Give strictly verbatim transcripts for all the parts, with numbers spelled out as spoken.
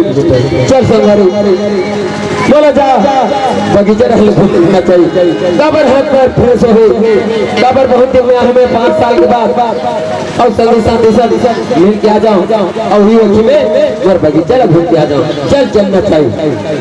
चल संगवारी, मोला जा बगीचा डहर घूमना चाहिए। काबर हाथ पैर fresh होही, काबर बहुत दिन में हमें पाँच साल के बाद अउ संगी साथी सब मिल के आ जाओ, अउ उही ओखी में मोर बगीचा ला घूम के आ जाओ। चल, चलना चाहिए। ए, ए,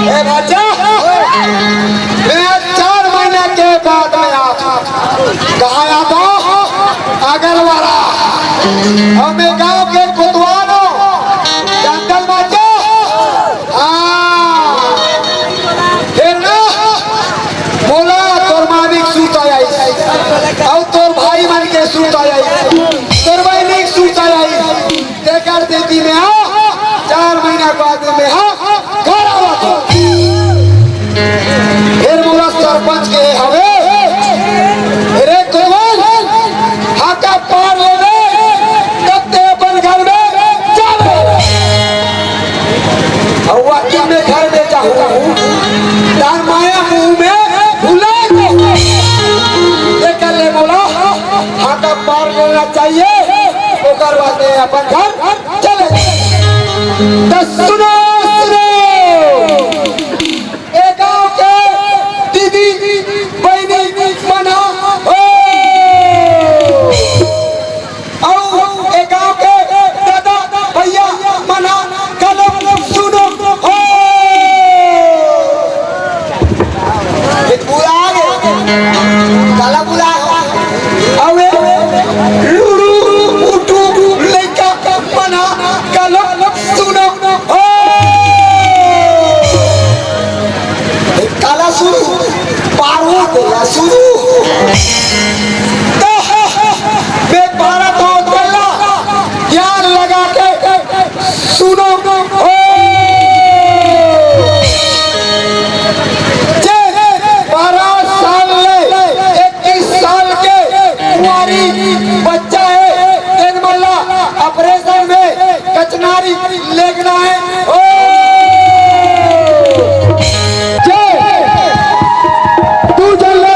ए, भांचा, मैं चार महीना के बाद में आता। कहाँ आता? अगल वाला। अउ मैं गांव के कोतवाल हूँ। जंगल में जा। हाँ। फेर ना, मोला तोर मालिक सूता आई, अउ तोर भाई मन के सूता आई, तोर बहिनी के सूता आई। तेकर सेती में हा, चार महीना के बाद में हा, घर आवत हो। फेर मोला सरपंच के हवे, रे कोवन, हाका पार लेबे, तब ते अपन घर में जाबे। अउ वाकिम में घर में जाहूं, तार माया मुंह में भुला जाहूं। तेकर ले मोला हाका पार लेना चाहिए, ओकर बाद में अपन घर चले। त सुनो, सुनो, ए गांव के दीदी, बहिनी मन हो, अउ ए गांव के दादा, भैया मन, कलम सुनो हो। ए पूरा आ गे। काला बुला। अबे लुरु, उठु, लइका मन, काला सुनो। ओ! काला सुरु, पारो देला सुरु। तो मैं पारा तो देला, ध्यान लगा के सुनो, ओ! जे बारह साल ले इक्कीस साल के कुंवारी बच्चा हे, तेन मन ला operation में कचनारी लेगना हे, ओ! जे दू झन ले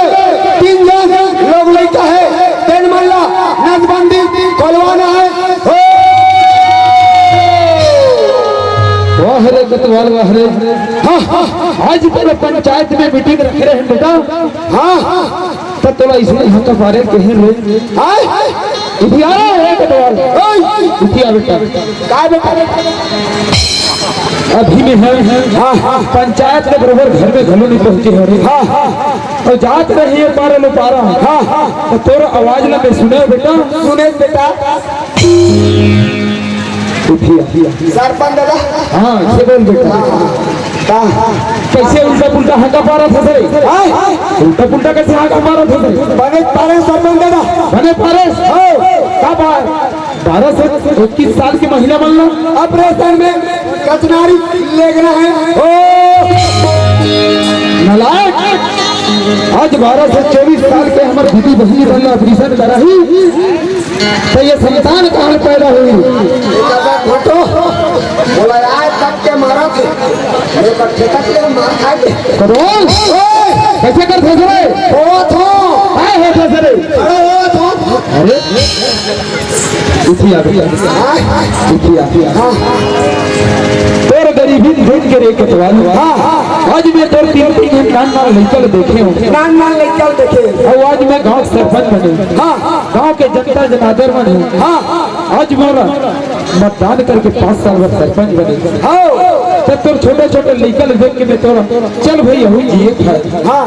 तीन झन लोग लइका हे, तेन मन ला नसबंदी खोलवाना हे, ओ! वाह रे कोतवाल, वाह रे। हाँ, हाँ, आज तेरे पंचायत में meeting रखे रहे बेटा। हाँ, हाँ। त तोला इसने हाका पारे कहे रे। हाँ? इधर आ रे कोतवाल। ओए! इधर आ बेटा। का बेटा? अभी में हम हाँ, हाँ। पंचायत के बरोबर घर में घलो नहीं पहुंचे हन रे। हाँ, हाँ। अउ जात रहे हे पारा लो पारा। हाँ, हाँ। त तोर आवाज ला मैं सुने बेटा। सुने बेटा। उठिया। सरपंच दादा। हाँ, से बोल बेटा। का? कइसे उल्टा पुल्टा हाका पारत हस रे? हाँ? उल्टा पुल्टा कइसे हाका पारत हस रे? बने पारे सरपंच दादा। बने पारे? हो। का बात? बारह से इक्कीस साल के महिला मन ला operation में कचनारी लेगना हे। ओ! नालायक! आज बारह से चौबीस साल के हमर दीदी बहिनी मन ला operation कराही, त ये संतान कहाँ पैदा होही? ए दादा घोटो, मोला याद तक के मारा थे। अरे बच्चे तक ले मार खाए थे। कौन? ओए! कैसे कर फंस रहे? होत हो। काय होत फंस रहे? अरे होत हो। अरे, उठिया, उठिया। हाँ। तोर गरीबी देख के रे कोतवाल। हाँ, हाँ। आज मैं तोर तीन, तीन झन नान नान लइका ल देखे हूँ। नान नान लइका ल देखे। अउ आज मैं गांव के सरपंच बने। हाँ। गांव के जनता जनार्दन मन हे। हाँ। आज मोर मतदान करके पाँच साल बर सरपंच बने। हाँ। त तोर छोटे छोटे लइका ल देख के मैं तोर, चल भाई, यहू जिए खाए। हाँ।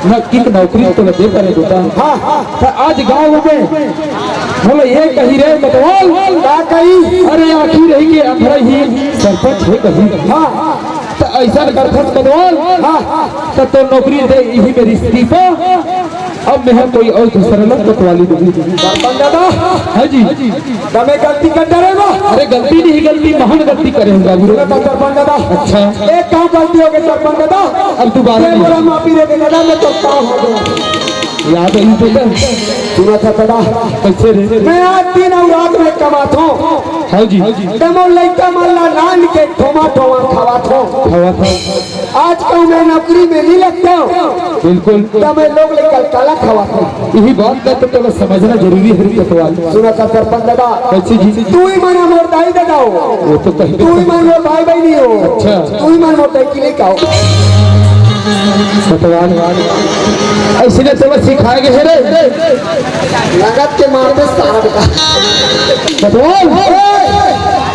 न किक नौकरी तो लगे परे बेटा। हाँ, हाँ। त आज गांव में बोलो ये कही रे कोतवाल। का कही? अरे आखिर रही के अंधरा ही सरपंच हे कही। हाँ। त ऐसा करथस कोतवाल। हाँ। त तोर नौकरी दे इही मेर इस्तीफा। अब मैं कोई अउ दूसरा ला कोतवाली दूंगी। सरपंच दादा। हाँ जी। त मैं गलती कर डरे बा। अरे गलती नहीं, गलती महान गलती करे हन बाबू रे। सुनो तो सरपंच दादा। अच्छा। एक काम गलती हो गई सरपंच दादा। अब दोबारा ये नहीं। मोला माफी दे दे दादा, मैं तो काम हो गया। याद है इनको तो? सुना था दादा। कैसे रे? मैं आज दिन अउ रात में कमात हूँ। हाँ जी। ते मोर लइका मन ला लान के ठोमा ठोमा खवात हूँ। खवात हूँ। आज कहूँ मैं नौकरी में नहीं लगता हूँ। बिल्कुल। त मैं लोग ले कल काला खवात हूँ। यही बात ला तो तोला समझना जरूरी है रे कोतवाल। सुना था सरपंच दादा। कैसे जी? तू ही मन मोर दाई दादा हो। वो तो कहीं तू ही मन मोर भाई बहनी हो। अच्छा। तू ही मन मोर दाई की नहीं कहो। कोतवाल। ऐसे ने तोला सिखाए गए है रे। लगत के मार दे सारा बेटा। कोतवाल।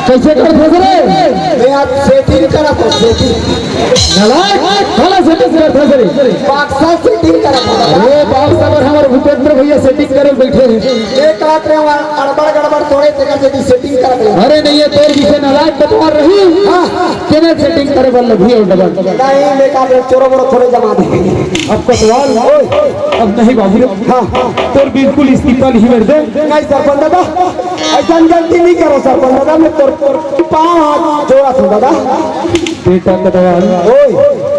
कैसे कर फंस रे? मैं आज सेटिंग करा था, सेटिंग। नालायक, काला सेटिंग करथस रे। बक्सा सेटिंग करत हूँ। अरे, बक्सा बर हमर भूपेंद्र भैया सेटिंग करे बइठे हे। एक रात में वहाँ अड़बड़ गड़बड़ तोड़े, तेकर सेटिंग करत हूँ। अरे नहीं, ये तोर जइसे नालायक कोतवाल रही। हाँ, हाँ। तेने सेटिंग करे बर लगही अउ डबल। नहीं, मैं का बोल, चोरो बोरो थोड़े जमा दे। अब कोतवाल, ओए। अब नहीं बाबू रे। हाँ, हाँ। तोर बिल्कुल इस्तीफा नहीं मिल दे। नहीं सरपंच दादा, ऐसा गलती नहीं करो सरपंच दादा, मैं तोर पाँव हाथ जोड़ा था दादा। बेटा कोतवाल। ओए।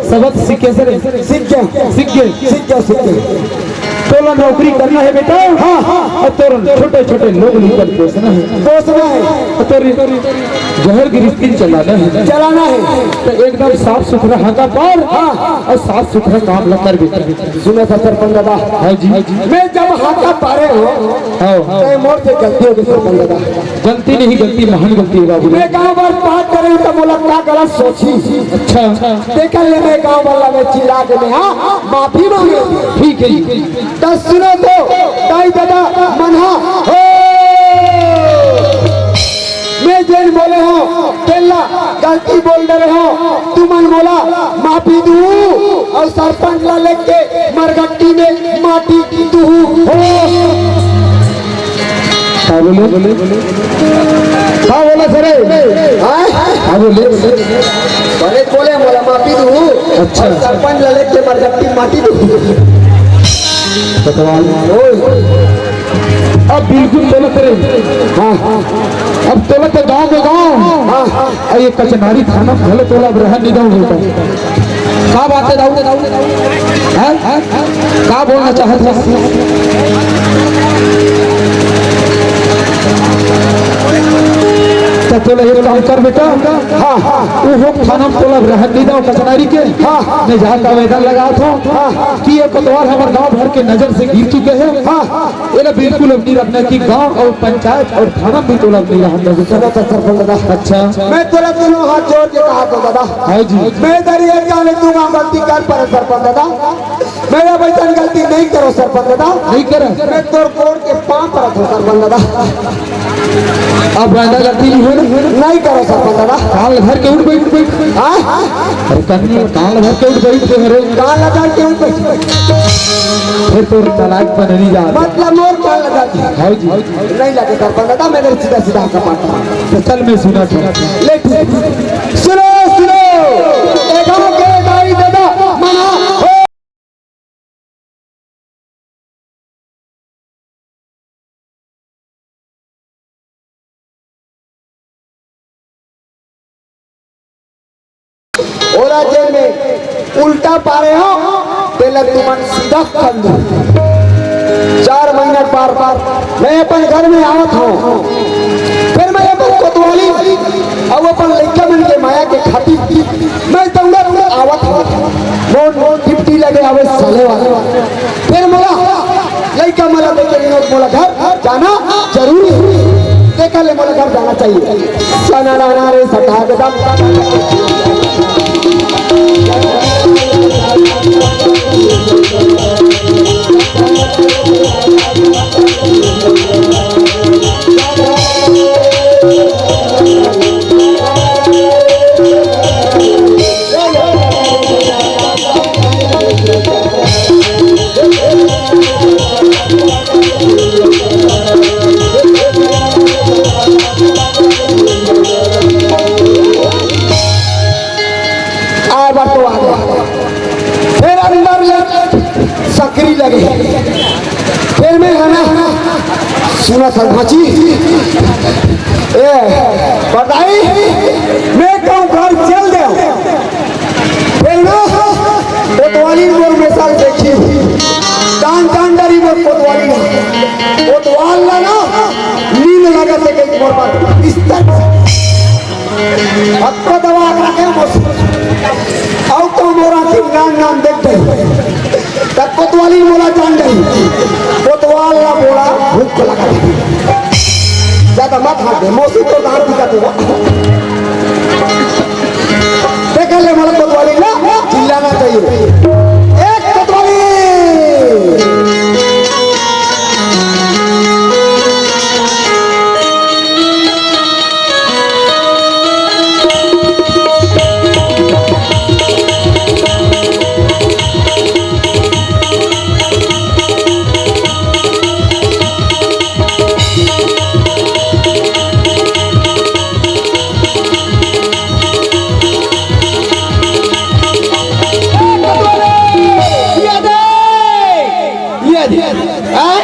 सबक सीखे से रे। सीख गया। सीख गए। सीख गया, सीख गया। तोला नौकरी करना है बेटा। हाँ, हाँ। अउ तोर छोटे-छोटे लोग लेकर पोसना है। पोसना है। अउ तोर जहर गृहस्थी चलाना है। चलाना है। त एकदम साफ सुथरा हाका पार। हाँ। अउ साफ सुथरा काम ला कर बेटा। सुनो सरपंच दादा। हाँ जी। मैं जब हाका पारे हूँ, हाँ। तो मोर से गलती हो गई सरपंच दादा। गलती नहीं, गलती महान गलती है बाबू। मैं गांव भर पाठ करे तो मोला का गलत सोची। अच्छा। तेकर ले मैं गांव वाला में चिल्ला के मैं, हाँ, माफी मांगे। ठीक है, ठीक है। त सुनो तो, दाई दादा मन हा, हो। मैं जेन बोले हूँ, तेला गलती बोल दे रहे हो, तुमन मोला माफी दू अउ सरपंच ला लेके मरगट्टी में माटी दू। हो। का बोले? का बोला सर? हाँ? का बोले? बड़े बोले मोला माफी दू। अच्छा। अउ सरपंच ला लेके मरगट्टी माटी दू। भगवान। ओए। अब बिल्कुल गलत रे। हाँ। अब तोला तो गाँव में गाँव। हाँ। अउ ये कचनारी थाना में घलो तोला अब रहन नहीं दऊँ बेटा। का बात है दाऊ? हैं? का बोलना चाहत हस? त तोला एक काम कर बेटा। हाँ। वो हो थाना में तोला अब रहन नहीं दऊँ कचनारी के। हाँ। मैं जाके आवेदन लगावत हूँ। हाँ। कि ये कोतवाल हमर गाँव भर के नजर से गिर चुके हैं। हाँ। एला बिल्कुल अब नहीं रखना कि गांव अउ पंचायत अउ थाना भी तोला नहीं रहना है। सुनो तो सरपंच दादा। अच्छा। मैं तोला दोनों हाथ जोड़ के कहा तो दादा। हाँ जी। मैं तेरी एक जाने तू वहाँ गलती कर पर सरपंच दादा। मैं अब ऐसा गलती नहीं करो सरपंच दादा। नहीं करे। मैं तोर कोड़ के पाँव पर रखो सरपंच दादा। अब आइंदा गलती नहीं होना। नहीं करो सरपंच दादा। काल भर के उठ बैठ, उठ बैठ। हाँ? अरे कन्नी, काल भर के उठ बैठ के, अरे। काल भर के उठ बैठ। फिर तोर चालाक बनरी जा। मतलब मोर काल लगा जी। हाँ जी। नहीं लगे सरपंच दादा, मैं सीधा सीधा आपका पाता। तो चल मैं सुना था। ले ठीक। सुनो, सुनो। ए गाँव के दाई दादा, मना। ओला जेल में उल्टा पारे हो, तेला तुमन सीधा कर दो। चार महीना के बाद मैं अपन घर में आवत हूँ, फिर मैं अपन कोतवाली अउ अपन लइका मन के मया के खातिर मैं दौड़त आवत हूँ। मोर मोर ड्यूटी लगे आवे साले वाला। फिर मोला लइका मन ला देखे नहीं, मोला घर जाना जरूरी है। तेकर ले मोला घर जाना चाहिए। सना ना ना रे सटा के दम। आए बर तो आ गया। फिर अंदर ले सकरी लगे। फिर मैं है ना, सुना संघाची, ए, बताई, मैं कहूँ घर चल दे। फिर ना, कोतवाली मोर मेसल देखी, कान कान डरी मोर कोतवाली ना। कोतवाल ना, ना, नींद लगा से गई मोर पर, बिस्तर। अतका दवा रखे मोस। अउ तो मोर आँखी नान नान देख गई। तब कोतवाली मोला जान गई। कोतवाल ला मोला भूख लगा दी। ज्यादा मत हाथ दे, मोसी तो दांत दिखा देगा। देख ले मोला कोतवाली ना, चिल्लाना चाहिए। एक कोतवाली। ये दे, ये दे, हाँ?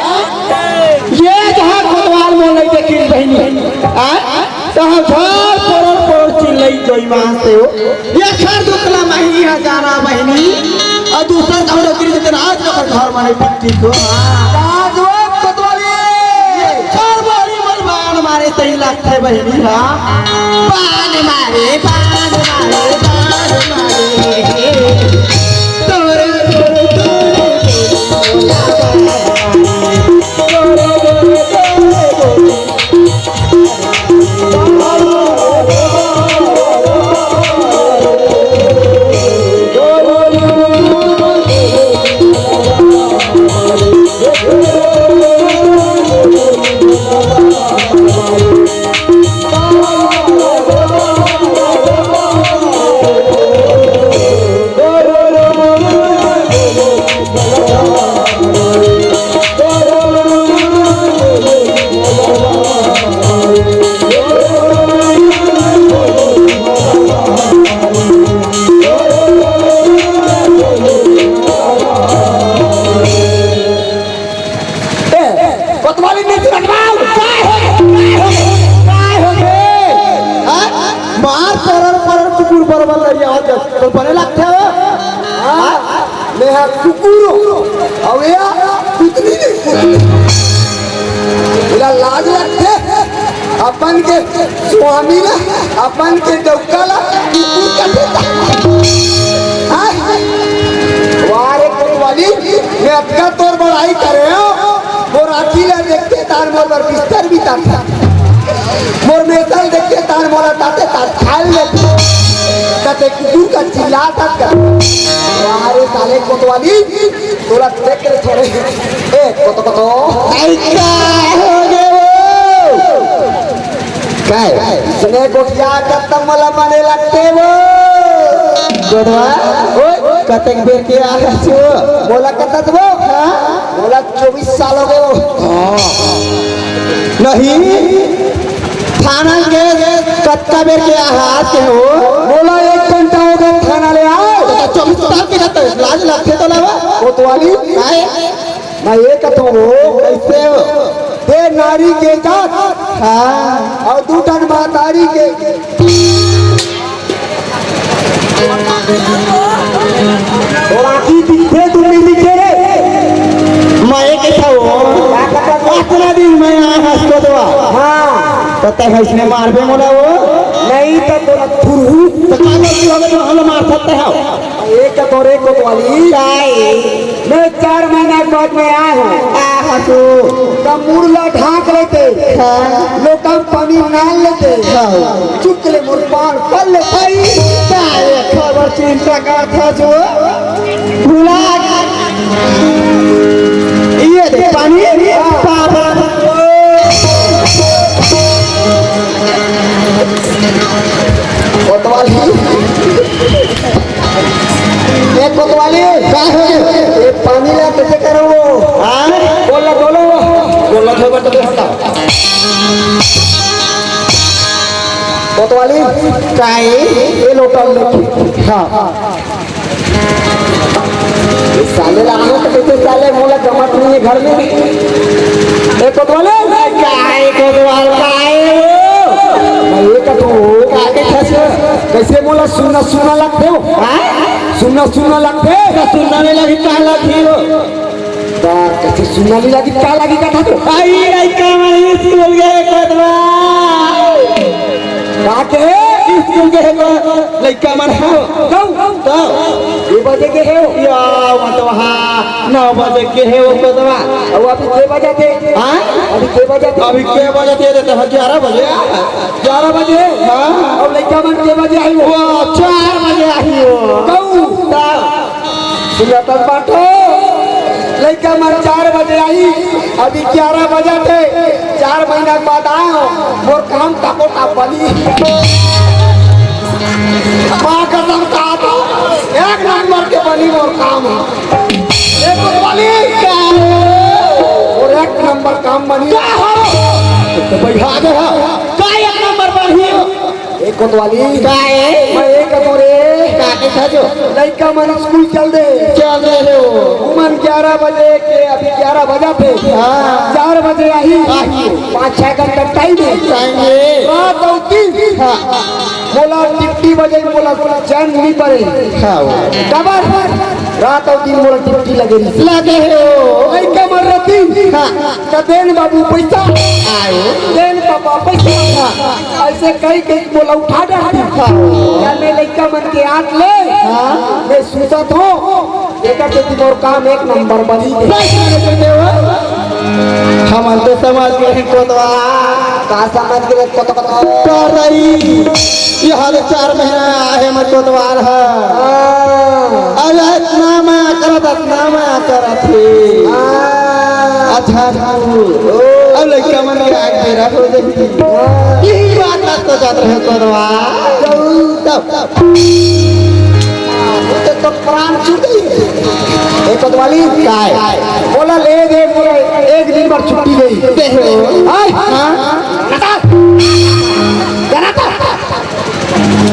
ये जहाँ कोतवाल मोर लइके किन बहिनी, हाँ? तहाँ झार परोर परोर चिल्लई जोई मानते हो। ये खर दुतला महीनी हजारा बहिनी, अउ दूसर कहूँ नौकरी देते ना, आज तो घर माने पिट्टी को, हाँ। का जो कोतवाली? ये खर बारी मन बान मारे तई लगथे बहिनी, हाँ। बान मारे, बान मारे, बान मारे। ए, कोतवाली नीति रखवाओ, काय हो गे? काय हो गे? काय हो गे? हाँ? मार परर परर कुकुर बरोबर लड़िया हो जा, तो बने लगथे हो? हाँ? मैं हा कुकुर हो, अउ ये कुतली नहीं। एला लाज लगथे, अपन के स्वामी ला, अपन के डौका ला कुकुर कथे ता। हाँ? वाह रे कोतवाली, मैं अतका तोर बड़ाई करे हो, मोर आँखी ला देखथे तार मोर बर बिस्तर बिछाथे। मोर मेसल देखथे तार मोला ताते तात खाल लेथे। ताते कुकुर का चिल्लात हस का। वाह रे साले कोतवाली, तोला देख के थोड़े, ए, कोतो, कोतो। अरे, काय हो गे वो? काय? इसने गोठिया खत्म वाला माने लगथे वो। गोठवा? ओए, कतेक बेर के आ हस वो? मोला कतत वो? हाँ? मोला चौबीस साल हो गे वो। हाँ। नहीं। थाना के कतका बेर के आहात के हो? मोला एक घंटा हो गे थाना ले आए। तो चौबीस साल के रहता है, लाज लगथे तो लावा। कोतवाली? काय? मैं ये कथों हो। कैसे हो? दे नारी के जात। हाँ। अउ दू ठन महतारी के। अउ आँखी दिखथे तुम मैं आए हस कोतवाल। हाँ। त तैं अइसने मारबे मोला वो? नहीं त तोला थुरहूं। त का गलती होगे जो हमला मार सकते हव? एक तो रे कोतवाली। काय? मैं चार महीना के बाद में आए हंव। आए हस तू। त मुड़ ला ढांक लेते। हाँ। लोटा म पानी डाल लेते। हाँ। चुप ले मोर पार कर लेते। अई, काय खबर चिंता करत हस वो? भुला ये दे पानी। पापा। कोतवाली। ए कोतवाली। का हे? ए पानी ला कइसे करव वो? हाँ? बोल ला, बोलो। बोल ला, थोड़ा तो हटा। कोतवाली। काय? ए लोटा ले। हाँ। ये साले ला आना तो कइसे साले मोला जमत नहीं है घर में। ए कोतवाल, काय कोतवाल, काय वो? मैं ये कथों, का कथस? कइसे मोला सुन्ना सुन्ना लगथे वो? हाँ? सुन्ना सुन्ना लगथे? त सुन्ना नइ लगही, का लगही वो? त कइसे सुन्ना नइ लगही, का लगही कथस वो? अई लइका मन स्कूल गे कोतवाल। का कहे? स्कूल गे हे को-, लइका मन ह। कऊ? त? के बजे गे हे वो? या, मतलब, हाँ, नौ बजे गे हे वो कोतवाल। अउ अभी के बजत हे? हाँ? अभी के बजत हे? अभी के बजत हे? त ग्यारह बजे। ग्यारह बजे? हाँ। अउ लइका मन के बजे आही वो? वो चार बजे आही वो। कऊ? त? सुनत बाटो, लइका मन चार बजे आही, अभी ग्यारह बजत हे, चार महीना के बाद आए हंव, मोर काम टपो टप बनी। माँ कसम कहत हंव, एक नंबर के बनी मोर काम ह। ए कोतवाली, मोर एक नंबर काम बनी। का हो? त बइठा दे हा। का एक नंबर बनही? ए कोतवाली। काय? मैं ए कथों रे। का कथस वो? लइका मन स्कूल चल दे। चल दे हे वो। उमन ग्यारह बजे के, अभी ग्यारह बजत हे। हाँ। चार बजे आही। आही। पाँच छह घंटा टाइम हे। टाइम हे। रात अउ दिन। हाँ। मोला ड्यूटी बजे, मोला चैन नइ परे। हाँ वो। काबर? रात अउ दिन मोला ड्यूटी लगे रहिथे। लगे हे वो। लइका मन रहिथे। हाँ। त देन बाबू पइसा। आयो। देन पापा पइसा। हाँ। अइसे कहि कहि मोला उठा डारथे। हाँ। या मैं लइका मन के आत ले, हाँ। मैं सुतत हंव, एकर सेती मोर काम एक नंबर बनी गे। बस करे तो देवा। हमन तो समझ गे हन कोतवाल। का समझ गे कोतवाल? का रही? ये हाल चार महीना आहे हमर कोतवाल ह। हाँ। अरे अतना मया करत, अतना मया करत हे। हाँ। अच्छा, अउ लइका मन के आए के बेरा हो जाही। यही बात ला सोचत रहे कोतवाल। तब, तब। वो तो, तो प्राण छूट गई। ए कोतवाली। काय? बोला ले दे, बोला एक दिन भर छुट्टी दे। दे हो। आय। हाँ? नता। जनाता।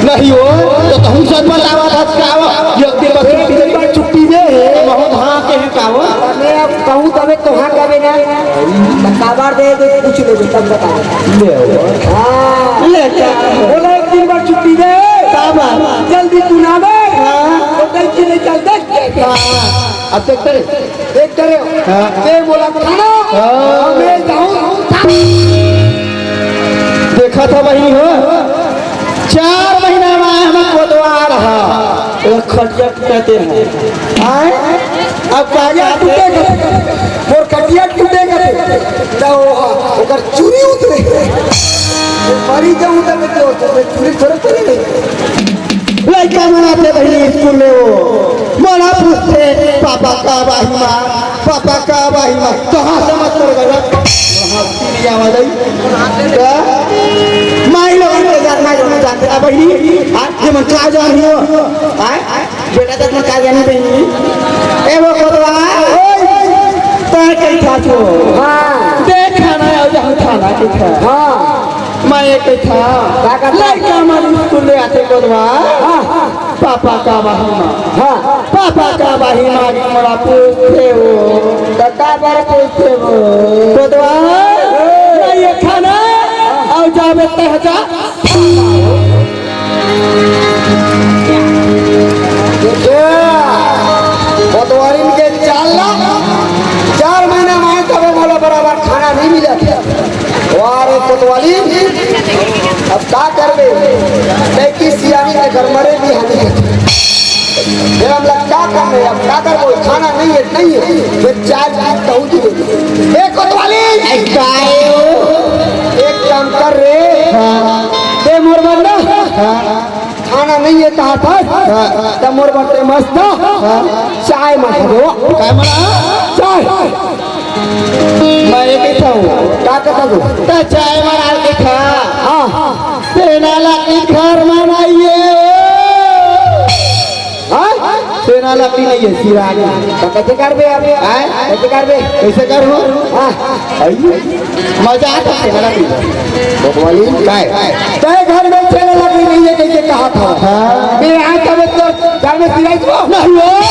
नहीं हो, त तहूँ सब बतावत हस का वो? एक दिन बस एक दिन बर छुट्टी दे हे। महूँ हाँ कहे का वो? मैं अब कहूँ तबे तो हाँ कबे ना। त काबर दे दे, पूछ ले तब बता। ले हो। हाँ। ले का? बोला एक दिन बर छुट्टी दे। काबर? जल्दी तू ना दे। हाँ। तो कहीं की नहीं चल दे। हाँ। अब देख तेरे। देख डरे हो। हाँ। ते मोला थाना, हाँ। मैं जाऊँ थाना। देखा था बहिनी हो, चार महीना में आए हम कोतवाल हा। वो खटिया टूटे हैं। आए? अब खटिया टूटे गए। मोर खटिया टूटे गए। तो ओकर चूरी उतरे। मरी जाऊँ तब तो, तो चूरी थोड़े उतरे नहीं। लइका मन आथे बहिनी स्कूल में वो, मोला पूछथे, "पापा कब आही माँ? पापा कब आही माँ?" कहाँ से मत कर गया? वहाँ सीढ़िया वाला ही। का? माई लोगन के जात, माई लोगन जानथे, आ बहिनी, आ, ये मन का जान हो? आ, बेटा तक मन का जान बहिनी? ए वो कोतवाल, ओए, तैं कहीं था तू? हाँ। देख खाना है, जहाँ खाना के था। हाँ। मैं ये कथा, का कथा? लइका मन स्कूल ले आथे कोतवाल। हाँ, हाँ। पापा कब आही माँ। हाँ। पापा कब आही माँ, मोला पूछथे वो। त काबर पूछथे वो? कोतवाल, ए। मैं ये खाना, अउ जाबे तह जा। देखिए, कोतवालिन के चाल ला, चार महीना में तबे मोला बराबर खाना नहीं मिला। अब का करबे? लइकी सियानी के घर मरे बिहानी हे। फिर हम लोग का करबे? अब का करबो? खाना नहीं है, नहीं है। फिर चाय पी कहूँ की देबे। ए कोतवाली! एक काम कर रे। हाँ। दे मोर बर ना। हाँ। खाना नहीं है कहा था? हाँ। त मोर बर ते मस्त ना। हाँ। चाय मंगा दो। काय मंगा? चाय। मैं ये कहता हूँ। का कहता तू? त चाय मंगा के खा। हाँ। सेना लकड़ी घर में नहीं है। हाँ? सेना लकड़ी नहीं है, सिरानी। त कैसे करबे अब? हाँ? कैसे करबे? कैसे करबो? हाँ। आई? मजा आता सेना लकड़ी। कोतवाली? काय? तय घर में सेना लकड़ी नहीं है, कैसे कहा था? हाँ। मैं आज तब तो घर में सिराई को। नहीं हो।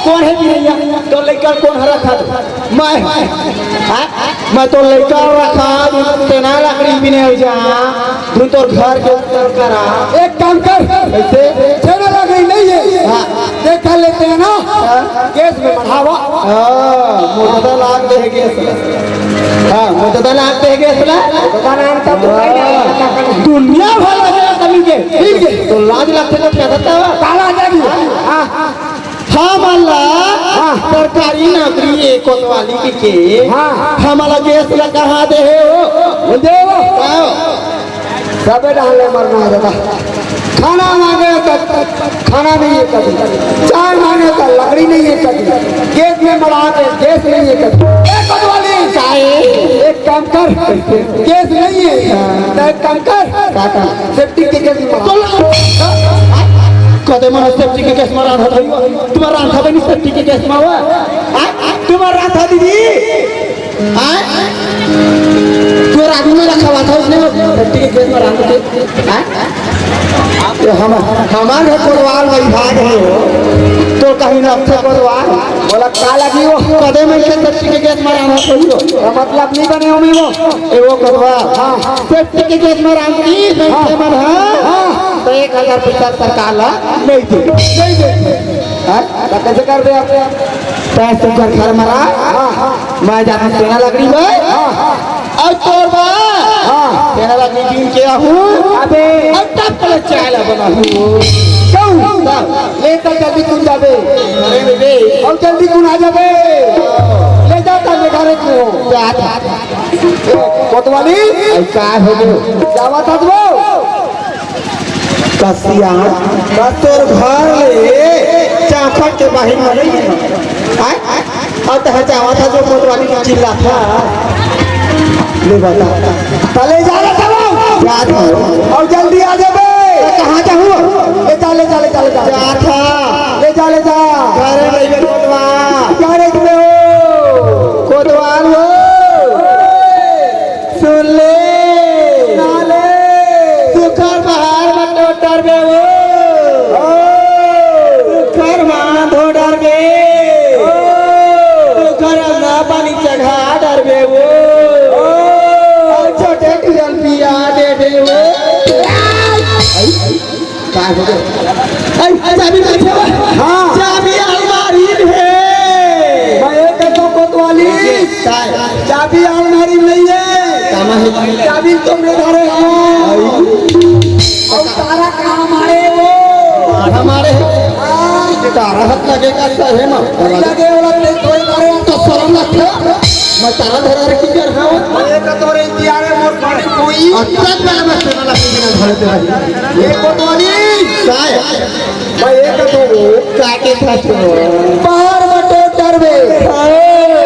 कौन है सिरैया? तो लेकर कौन हरा खा? मैं, हाँ? मैं तो लइका रखा, तेना लकड़ी बिने हो जा, तू तोर घर के ऊपर करा। एक काम कर, कैसे? तेना लकड़ी नहीं है। हाँ। देखा लेते हैं ना, हाँ। गैस में बढ़ावा। हाँ, मोटा लाग दे गैस ला। हाँ, मोटा लाग दे गैस ला। पता नाम का तो नहीं है। दुनिया भर लगे कमी के। ठीक है। तो लाज लगते तो क्या करता है? काला जादू। हाँ। हमला हाँ। सरकारी नौकरी ए कोतवाली के, हाँ। हमला गैस ला कहाँ दे हे हो? बोल दे वो। हाँ। सबे डाले मरना है दादा। खाना मांगे तो खाना नहीं है कभी, चाय मांगे तो लकड़ी नहीं है कभी, गैस में बढ़ा के गैस नहीं है कभी। ए कोतवाली, चाय। एक काम कर, गैस नहीं है, तो एक काम कर, का काम? सेप्टिक के गैस में बढ़ा। कदे मन सेप्टिक के गैस में रांधा था, तुम्हारा रांधा बनी सेप्टिक के गैस में हुआ? हाँ? तुम्हारा रांधा दीदी? हाँ? तोर आदमी में रखा हुआ था उसने, सेप्टिक के गैस में रांधा थे। हाँ? ये हम, हमार घर कोतवाल भाई भाग है वो। तो कहीं ना थे कोतवाल। बोला, "का लगी वो?" कदे में के सेप्टिक के गैस में रांधा था वो। तो मतलब नहीं बने हो में वो। ए वो कोतवाल। हाँ। सेप्टिक के गैस में रांधा की, नहीं हाँ। थे मन, हाँ। हाँ। तो एक हजार पैसा सरकार ला नहीं दे। नहीं दे। हाँ? तो कैसे कर दे आप? पैसे घर घर मरा। हाँ, हाँ। मैं जाना सेना लकड़ी में। हाँ, हाँ। अउ तोर बा। हाँ। तेरा लगी बीन के आहू। अबे। अउ तब पहले चाय ला बनाहू। क्यों? तब। ले तो जल्दी कुन जाबे। अरे बेबे। अउ जल्दी कुन आ जाबे। ले जा ता ले घरे को। जा, जा, जा। ए, कोतवाली। अउ का हो गयो? जावा था वो। कसिया, का तोर घर ले चांपक के बाहिर में नहीं है? आय? अउ तह जावा था जो कोतवाली की चिल्ला था। ले बता। तले जा रे तब। जा था। अउ जल्दी आ जाबे। तो कहाँ जाहूँ? ले जा, ले जा, ले जा, ले जा। जा था। ले जा, ले जा। घर में रहिबे कोतवाल। गैरेज में हो। कोतवाल हो। सुन ले। सुना ले। सुखर बहार म टोटर बे वो। ओ। सुखर मांधो डरबे। ओ। सुखर अंगा पानी चढ़ा डरबे वो। ओ। अउ छोटे टुरल पिया देबे वो। का हो गया? अरे, चाबी पीछे बा। हाँ। चाबी अलमारी में हे। मैं ये कहता हूँ कोतवाली, काय? चाबी अलमारी में नहीं है। कामा हे? चाबी तो मेरे घर है। अउ तारा कहाँ मारे वो? तारा मारे हे। हाँ। तारा हाथ लगे का सहे मा? लगे वाला नहीं, कोई मारे। तो शर्म लगता। मैं तारा धरा रखी कर रहा हूँ। ये तो तोरे इंतजार में मोर बड़ी कोई। अच्छा, मैं, मैं सुना लगी ना घर पे। ये कोतवाली। काय? मैं ये तो तू। काय के था तू? बाहर मत डरबे। हाँ।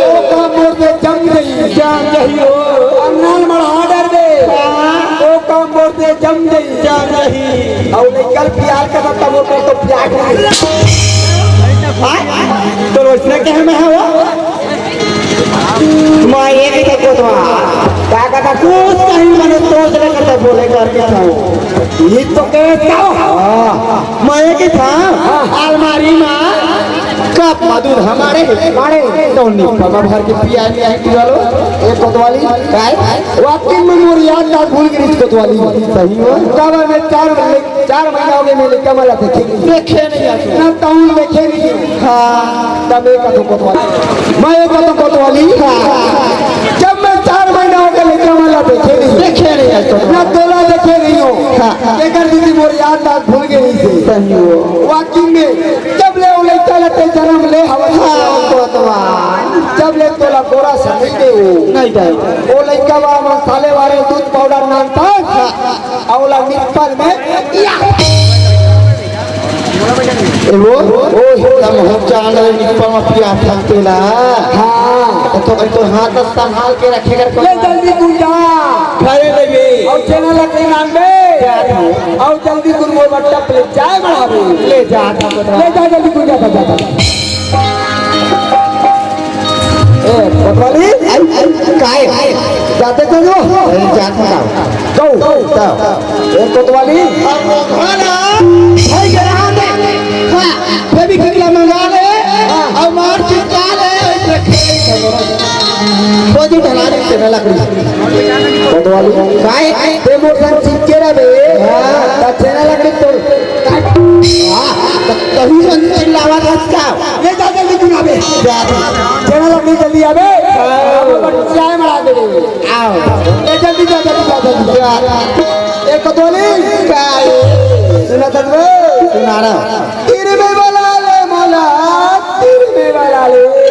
ओका मोर से जम गई। जान जही हो। अन्नाल मढ़ा डरबे। हाँ। ओका मोर से जम गई। जान जही। अउ लइका ल प्यार करता तब ओकर तो प्यार नहीं। हाँ? तो वैसने कहे में है वो? मैं ये नहीं तो कोतवाल। का कहता कुछ कहीं मने सोच ले करता बोले करके था वो। ये तो कहे था। हाँ। मैं ये की था, हाँ। अलमारी में कप में दूध हमारे। मारे। तो निप्पा में भर के पिया लिया है पूरा लो। ये कोतवाली। काय? वाकई में मोर याद ना भूल गई कोतवाली। सही हो? तब मैं चार, चार महीना हो गए, मैं लइका मला देखे नहीं। देखे नहीं आते। ना तउन देखे नहीं। हाँ। तब एक कथो कोतवाली। मैं एक कथो कोतवाली। हाँ। जब मैं चार महीना हो गए लइका मला देखे नहीं। देखे नहीं आज तक। ना तोला देखे नहीं हो। हाँ। एकर दीदी मोर याद बात भूल गई से। सही हो। वाकई में जब ले वो लइका ला ते जन्म ले हवा। हाँ, कोतवाल। जब ले तोला गोरा समझ दे हो। नहीं जाए। वो लइका बा मसाले वाले दूध पाउडर नाम था। हाँ। अउला निप्पल में या। ए वो, ओ, हम, हम जान रहे निप्पल में पिया था तेला। हाँ। तो, तो, तो हाथ संभाल के रखे कर ले जल्दी कुंजा। खड़े ले बे। अउ चना लकड़ी नाम बे। क्या था? अउ जल्दी कुंजा बट्टा प्लेट चाय बना बे। ले जा, ले जा जल्दी कुंजा बजा। ए, कोतवाली? आई, आई, काय? जाते तो जो? अरे, जात ना। जाओ। जाओ। ए, कोतवाली? अब भला, भाई के यहाँ दे। हाँ, बेबी खिकला मंगा ले। हाँ। और मार चिपका ले। खोजी ढला दे तेरा लकड़ी। कोतवाली? काय? ते मोर संग चिपके रहे बे। हाँ। तो तेरा लकड़ी तोड़। हाँ, तो तभी संग चिल्लावा था क्या? ले जा जल्दी बुलावे। जा। चला लकड़ी जल्दी आवे। चाय बना दे। आओ। ए जल्दी जा, जल्दी जा, जल्दी जा। ए कतोली। का? सुना था बे? सुना रहा। तीर में बला ले मोला, तीर में बला ले।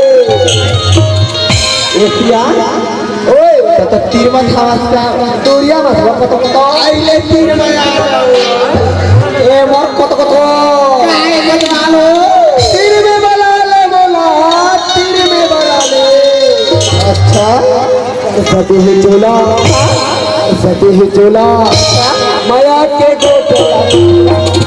ए पिया, ओए, त, त तीर मत हवस का, दूरिया मत हो, कतो, कतो। आइले तीर में आ जाओ। ए, मोर कतो, कतो। काहे मत मानो? तीर में बला ले मोला, तीर में बला ले। अच्छा, सती है चोला, सती है चोला। माया के गोटोला।